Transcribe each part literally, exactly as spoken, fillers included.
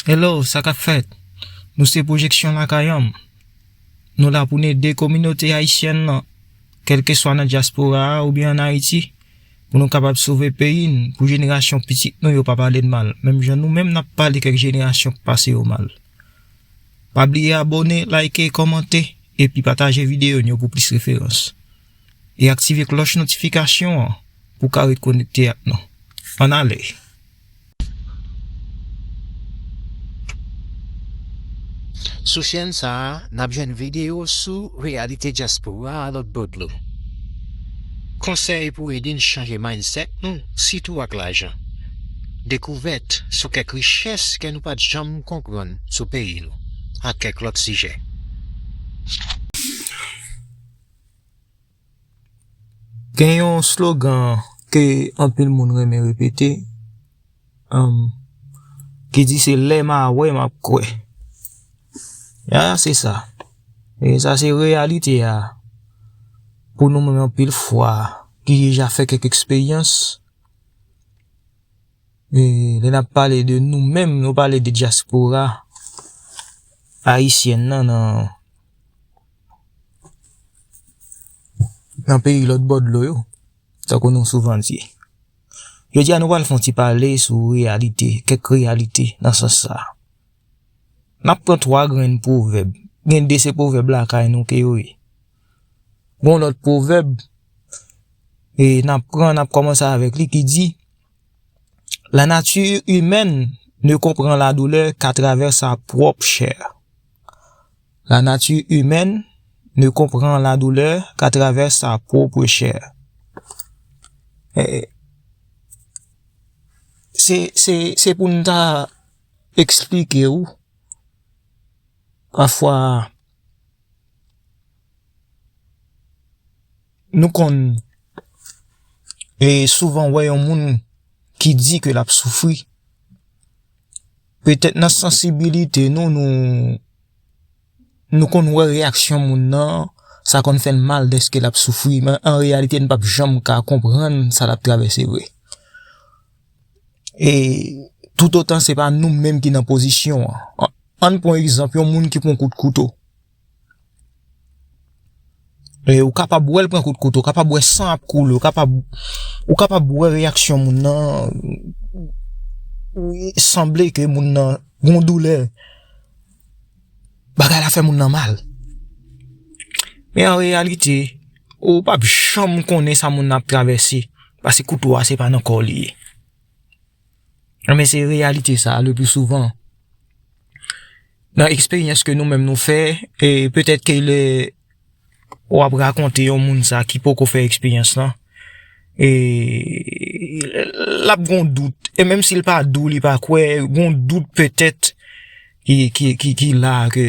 Hello, sa k ap fèt? Nou se Pwojeksyon Lakay An. Nou la pou n ede kominote ayisyèn nan, kèlkeswa nan dyaspora a oubyen ann Ayiti, pou nou kapab sove peyi n, pou jenerasyon pitit nou yo pa pale n mal, menm jan nou menm n ap pale kèk jenerasyon k pase yo mal. Pa bliye abòne, like, kòmante, epi pataje videyo n yo pou plis referans. E aktive klòch notifikasyon an pou w ka ret konekte ak nou. Ann ale! Sou chèn sa a, n ap jwenn videyo sou reyalite dyaspora a lòt bò dlo. Konsèy pou ede n chanje mindset nou, sitou ak lajan. Dekouvèt sou kèk richès ke nou pa t janm konprann sou peyi nou, ak kèk lòt sijè. Gen yon slogan ke anpil moun renmen repete, um, ki di se lè m a wè m ap kwè. Ya, se sa. E sa se reyalite a. Pou nou menm anpil fwa ki deja fè kèk eksperyans, e lè n ap pale de nou menm, nou pale de dyaspora ayisyèn nan, nan, nan peyi lòt bò dlo yo, tankou nou souvan di. Jodi a, nou pral fè yon ti pale sou reyalite, kèk reyalite nan sans sa a. N ap pran twa grenn pwovèb. Gen de se pwovèb lakay nou ke yo ye. Gon lòt pwovèb, e n ap pran, n ap kòmanse avèk li ki di, La nature humaine ne comprend la douleur qu'à travers sa propre chair. La nature humaine ne comprend la douleur qu'à travers sa propre chair. Eh, se, se, se pou n ta eksplike w. Pafwa, nou konn, e, souvan wè yon moun ki di ke l ap soufri. Petèt nan sansibilite nou, nou, nou konn wè reyaksyon moun nan, sa konn fè n mal dèske l ap soufri, men an reyalite, n p ap janm ka konprann sa l ap travèse vre. E toutotan se pa nou menm ki nan pozisyon an. An, ann pran egzanp yon moun ki pran kout kouto. E ou kapab wè l pran kout kouto, ou kapab wè san ap koule, ou kapab, ou kapab wè reyaksyon moun nan, sanble ke moun nan gon doulè. Bagay la fè moun nan mal. Men an reyalite, ou p ap janm konnen sa moun nan ap travèse, paske kouto a se pa nan kò li ye. Men se reyalite sa, le pli souvan. Nan eksperyans ke nou menm nou fè, e petèt ke lè w ap rakonte yon moun sa ki poko fè eksperyans lan, e l ap gon dout. E menm si l pa di w li pa kwè, gon dout petèt ki, ki, ki, ki la ke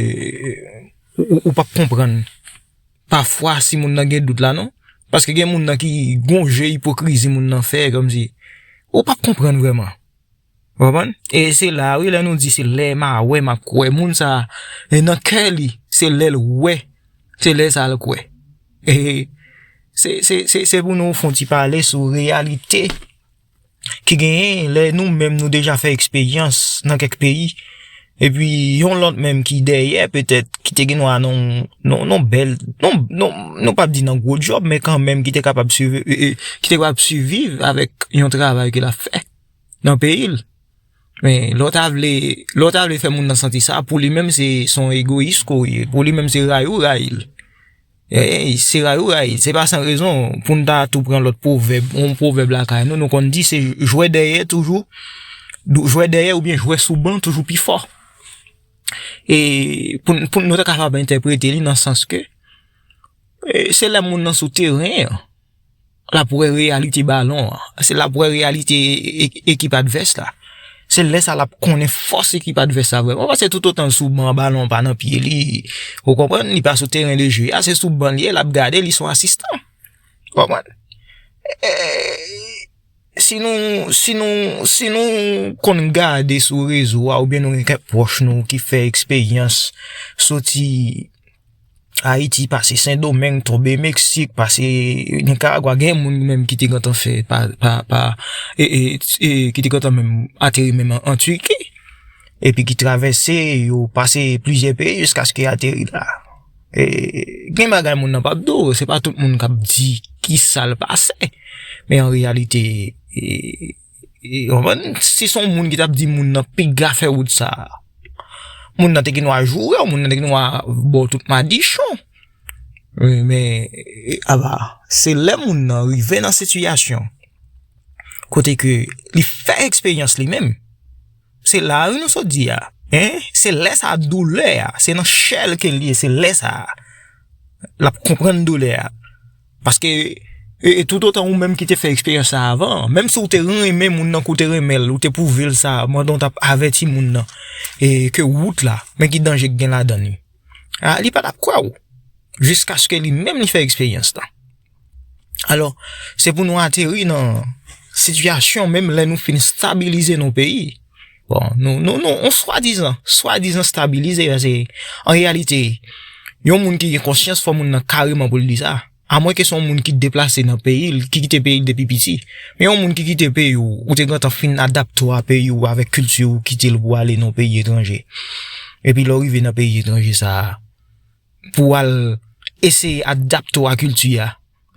ou, ou p ap konprann. Pafwa, si moun nan gen dout la, non. Paske gen moun nan ki gon je ipokrizi moun nan fè, kòmsi ou p ap konprann vrèman. Ou konprann? E se la, wi, lè nou di se lè m a wè, m ap kwè. Moun sa, e nan kè li, se lè l wè, se lè sa l kwè. E se, se, se, se pou nou fè yon ti pale sou reyalite ki genyen lè nou menm nou deja fè eksperyans nan kèk peyi, epi yon lòt menm ki dèyè, petèt, ki te gen dwa nan, nan, nan bèl, nan, nan, nou p ap di nan gwo djòb, men kanmenm ki te kapab sivi, e, e, ki te kapab siviv avèk yon travay ke l ap fè nan peyi l. Men lè w ta vle, lè w ta vle fè moun nan santi sa, pou li menm se, se yon egoyis ke w ye, pou li menm se ray ou ray l. E, se ray ou ray, se pa san rezon pou n ta tou pran lòt pwovèb, yon pwovèb lakay nou, nou konn di se jwè dèyè toujou, dou-, jwè dèyè oubyen jwè sou ban toujou pi fò. E pou n, pou n, nou ta kapab entèprete li nan sans ke, e, se lè moun nan sou teren an, l ap wè reyalite balon an. Se l ap wè reyalite e-, e-, ekip advès la. Se lè sa l ap konnen fòs ekip advès la vrèman. Paske toutotan l sou ban, balon an pa nan pye li, ou konprann, li pa sou teren de je a, se sou ban l ye, l ap gade, li se yon asistan. Ou konprann? E, si nou, si nou, si nou konn gade sou rezo a, oubyen nou gen kèk pwòch nou ki fè eksperyans soti Ayiti, pase Sendomeng, tonbe Meksik, pase Nikaragwa, gen moun menm ki te gentan fè pa, pa, pa, e, e, e, ki te gentan menm ateri menm an, an Tiki. epi ki travèse, yo pase plizyè peyi jiskaske y ateri la. E, gen bagay moun nan p ap di w, se pa tout moun k ap di ki sa l pase. Men an reyalite, e, e, konprann, si se yon moun ki t ap di moun nan piga fè wout sa, moun nan te gen dwa joure w, moun nan te gen dwa ba w tout madichon. Wi, men, e, aba, se lè moun nan rive nan sitiyasyon kote ke li fè eksperyans li menm. Se la wi nou sot di a. Hein? Se lè sa a doulè a. Se nan chè l ke l ye. Se lè sa a l ap konprann doulè a. Paske, e, e, toutotan ou menm ki te fè eksperyans sa a avan, menm si w te renmen moun nan, ke w te renmen l, ou te pwouve l sa, pandan w t ap avèti moun nan, e, ke wout la, men ki danje k gen ladan li. A, li pa t ap kwè w. Jiskaske li menm li fè eksperyans lan. Alò, se pou nou ateri nan sitiyasyon, menm lè nou fin stabilize nan peyi. Bon, nou, nou, nou, on swadizan, swadizan stabilize, paske, an reyalite, yon moun ki gen konsyans, fò moun nan kareman pou l di sa. Amwenke se yon moun ki deplase nan peyi l, ki kite peyi l depi piti. Men yon moun ki kite peyi w, ou te gentan fin adapte w a peyi w avèk kilti w, kite l pou ale nan peyi etranje. Epi lè w rive nan peyi etranje sa a, pou w al eseye adapte w a kilti a,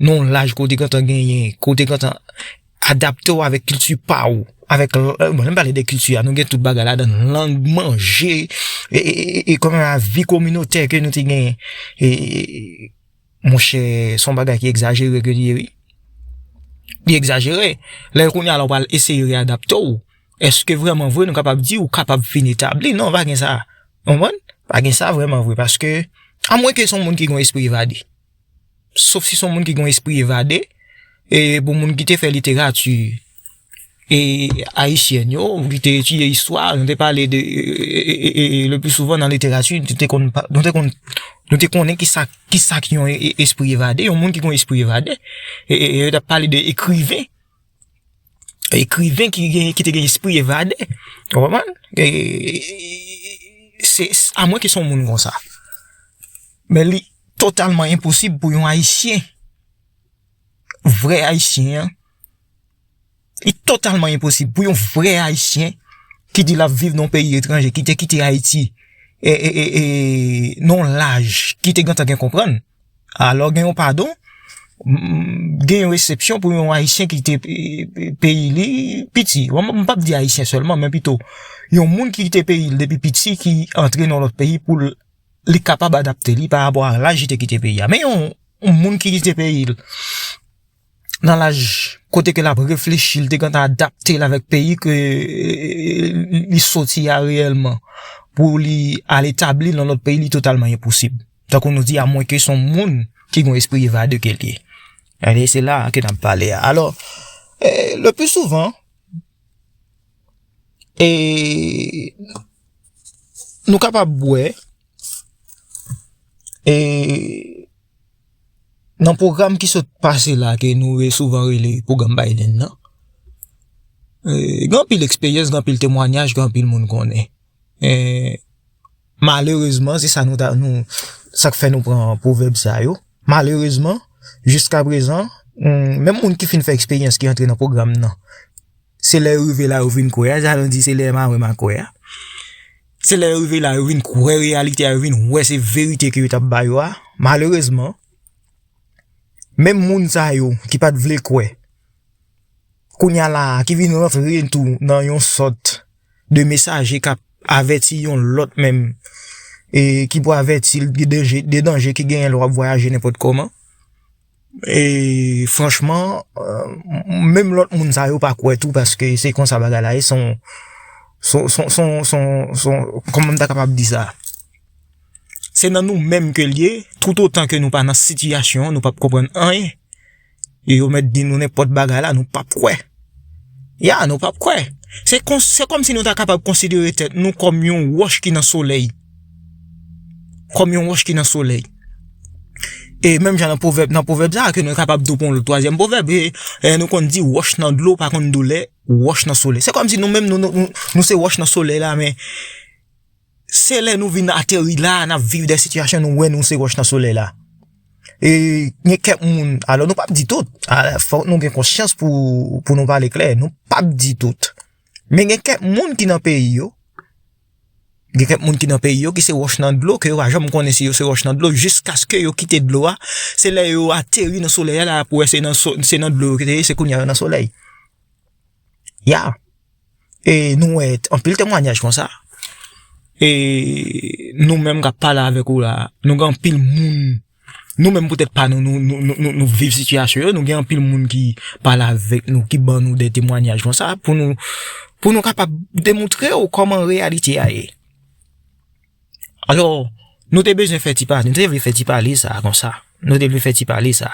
nan yon laj ke w te gentan genyen, ke w te gentan adapte w avèk kilti pa w, avèk, bon, lè m pale de kilti a, nou gen tout bagay ladan l, lang, manje, e, e, e, e kòman, vi kominotè ke nou te genyen, e, e, e, monchè, se yon bagay ki egzajere ke li ye, wi. Li egzajere. Lè kounye a la w pral eseye readapte w, èske vrèman vre nou kapab di ou kapab vin etabli? Non, pa gen sa. Ou konprann? Pa gen sa vrèman vre, paske, amwenke se yon moun ki gen yon espri evade. Sof si se yon moun ki gen yon espri evade, e pou moun ki te fè literati, e ayisyèn yo, ki te etidye istwa, nou te pale de, e, e, e, e, e, le pli souvan nan literati, nou te konn pa, nou te konn, nou te konnen ki sa, ki sa ki yon e, e, espri evade, yon moun ki gen yon espri evade, e, e, e, yo t ap pale de ekriven, ekriven ki gen, ki te gen espri evade, ou konprann? E, e, e, se, amwenke se yon moun konsa. Men li totalman enposib pou yon ayisyen, vrè ayisyen an, li totalman enposib pou yon vrè ayisyen ki di l ap viv nan yon peyi etranje, ki te kite Ayiti, e, e, e, e, nan yon laj, ki te gentan gen konprann. Alò, gen yon padon, m, gen yon eksepsyon pou yon ayisyen ki kite, e, e, peyi li piti. Bon, m, m p ap di ayisyen sèlman, men pito, yon moun ki kite peyi l depi piti, ki antre nan lòt peyi pou l, li kapab adapte li pa rapò a laj li te kite peyi a. Men yon, yon moun ki kite peyi l, nan laj kote ke l ap reflechi, l te gentan adapte l avèk peyi ke, e, li soti a reyèlman, pou li al etabli l nan lòt peyi, li totalman enposib. Tankou nou di, amwenke se yon moun ki gen yon espri evade ke l ye. Alè, se la ke n ap pale a. Alò, e, le pli souvan, e, nou kapab wè, e, nan pwogram ki sot pase la, ke nou re-, souvan rele pwogram Biden nan, e, gen anpil eksperyans, gen anpil temwanyaj, gen anpil moun konnen. E, malerezman, se sa nou ta, nou, sa k fè nou pran pwovèb sa yo. Malerezman, jiska prezan, mm, menm moun ki fin fè eksperyans ki antre nan pwogram nan, se lè yo rive la, yo vin kwè a, sa nou di se lè marenn a kwè a. Se lè yo rive la, yo vin kwè reyalite a, yo vin wè se verite ke yo t ap ba yo a. Malerezman, menm moun sa yo ki pa t vle kwè, kounye a la a, ki vin rantre tou nan yon sòt de mesaje k ap avèti yon lòt menm, e ki pou avèti l de danje, de danje ki genyen lè w ap vwayaje nenpòt kòman. E franchman, e, menm lòt moun sa yo pa kwè tou, paske se konsa bagay la ye, se yon, se yon, se yon, se yon, se yon, se yon, kòman m ta kapab di sa? Se nan nou menm ke l ye, toutotan ke nou pa nan sitiyasyon an, nou p ap konprann anyen. E yo mèt di nou nenpòt bagay la, nou p ap kwè. Ya, nou p ap kwè. Se kon, se kòmsi nou ta kapab konsidere tèt nou kòm yon wòch ki nan solèy. Kòm yon wòch ki nan solèy. E menm jan nan pwovèb, nan pwovèb sa a, ke nou kapab tou pran yon lòt twazyèm pwovèb, e, e nou konn di wòch nan dlo pa konn doulè, wòch nan solèy. Se kòmsi nou menm, nou, nou, nou, nou se wòch nan solèy la, men se lè nou vin ateri la, n ap viv de sitiyasyon, nou wè nou se wòch nan solèy la. E gen kèk moun, alò nou p ap di tout, a, fòk nou gen konsyans pou, pou nou pale klè, nou p ap di tout. Men gen kèk moun ki nan peyi yo, Gen kèk moun ki nan peyi yo ki se wòch nan dlo, ke yo pa janm konnen si yo se wòch nan dlo, jiskaske yo kite dlo a. Se lè yo ateri nan solèy a la pou wè se nan, so- se nan dlo yo te ye, se kounye a yo nan solèy. Ya. E nou wè anpil temwanyaj konsa. E nou menm k ap pale avèk ou la, nou gen anpil moun. Nou menm poutèt pa nou, nou, nou, nou, nou, nou viv sitiyasyon yo, nou gen anpil moun ki pale avèk nou, ki ban nou de temwanyaj konsa, pou nou, pou nou kapab demoutre w kòman reyalite a ye. Alò, nou te bezwen fè ti pale, nou te vle fè ti pale sa konsa. Nou te vle fè ti pale sa.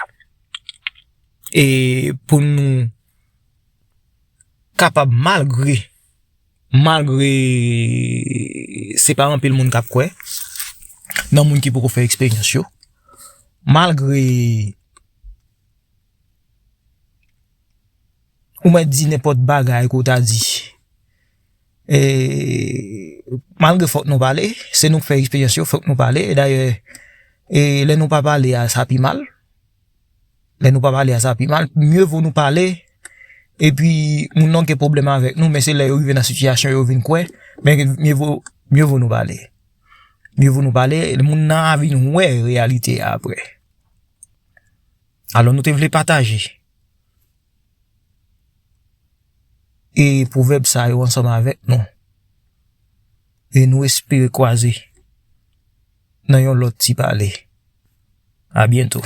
E pou nou kapab, malgre, malgre se pa anpil moun k ap kwè nan moun ki poko fè eksperyans yo, malgre ou mèt di nenpòt bagay ke w ta di. E, malgre fòk nou pale, se nou k fè eksperyans yo, fòk nou pale. E dayè, e lè nou pa pale a, sa pi mal. Lè nou pa pale a, sa pi mal. Mye vo nou pale, epi moun nan gen pwoblèm avèk nou, men se lè yo rive nan sitiyasyon yo vin kwè, men mye vo, mye vo nou pale. Mye vo nou pale, moun nan a vin wè reyalite a apre. Alò, nou te vle pataje e pwovèb sa yo ansanm avèk nou. E nou espere kwaze nan yon lòt ti pale. A byento.